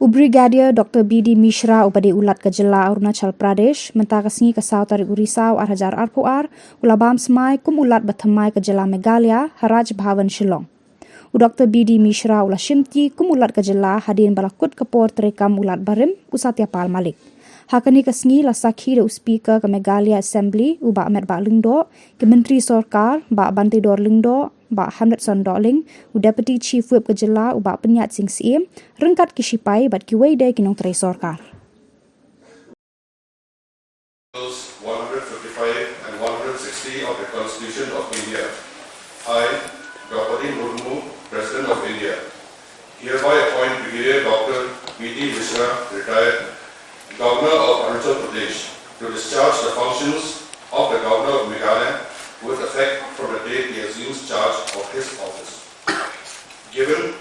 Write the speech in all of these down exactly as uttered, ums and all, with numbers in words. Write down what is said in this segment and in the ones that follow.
U Brigadier Doctor B D Mishra uba dei u Lat ka jylla Arunachal Pradesh, mynta ka sngi ka saw tarik u Risaw ar hajar arphew ar, u la bam smai kum u Lat ba thymmai ka jylla Meghalaya ha Raj Bhavan Shillong. U Doctor B D Mishra u la shimti kum u Lat ka jylla hadien ba la kut ka por treikam u Lat barim u Satya Pal Malik. Ha kane ka sngi la sakhi da u Speaker ka Meghalaya Assembly u Bah Metbah Lyngdoh, ki Myntri Sorkar, Bah Banteidor Lyngdoh, Bah Hamletson Dohling, u Deputy Chief Whip ka jylla u Bah Pynïaid Sing Syiem, ryngkat ki shipai bad kiwei de ki nongtrei sorkar. Articles one hundred fifty-five and one hundred sixty of the Constitution of India. I, Draupadi Murmu, President of India, hereby appoint Brigadier Doctor B D Mishra, retired, Governor of Arunachal Pradesh, to discharge the functions of the Governor of Meghalaya with effect from the date he assumes charge of his office. Given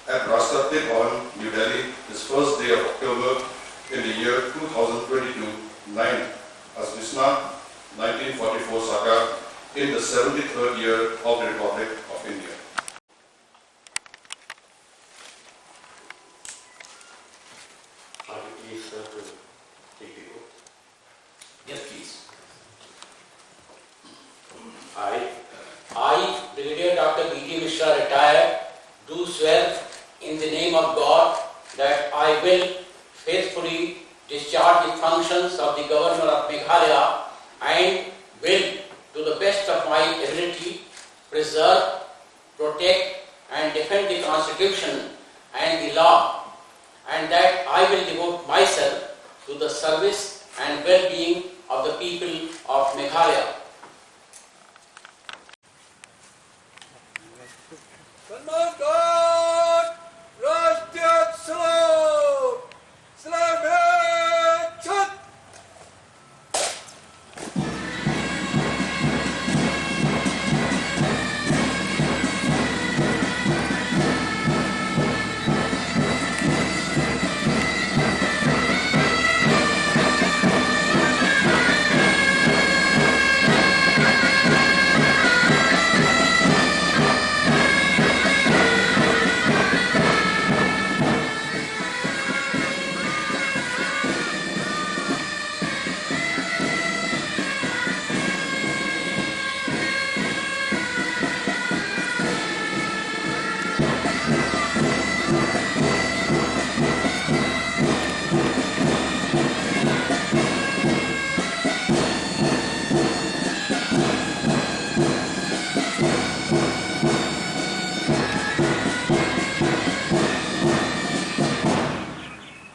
at Rashtrapati Bhavan, New Delhi, this first day of October in the year two thousand twenty-two, ninth Asbisna, nineteen forty-four Saka, in the seventy-third year of the Republic of India. Are you pleased, sir, to take the oath? Yes, please. I, I, Brigadier Doctor B D Mishra, retired, do swear in the name of God that I will faithfully discharge the functions of the Governor of Meghalaya and will, to the best of my ability, preserve, protect and defend the Constitution and the law, and that I will devote myself to the service and well-being of the people of Meghalaya. Salman Khan, Rashtriya Utsav! Salem Chut!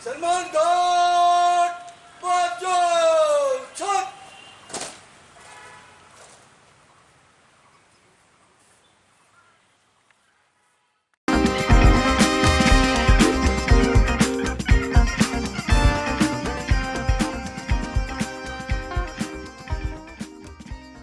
Salman Khan!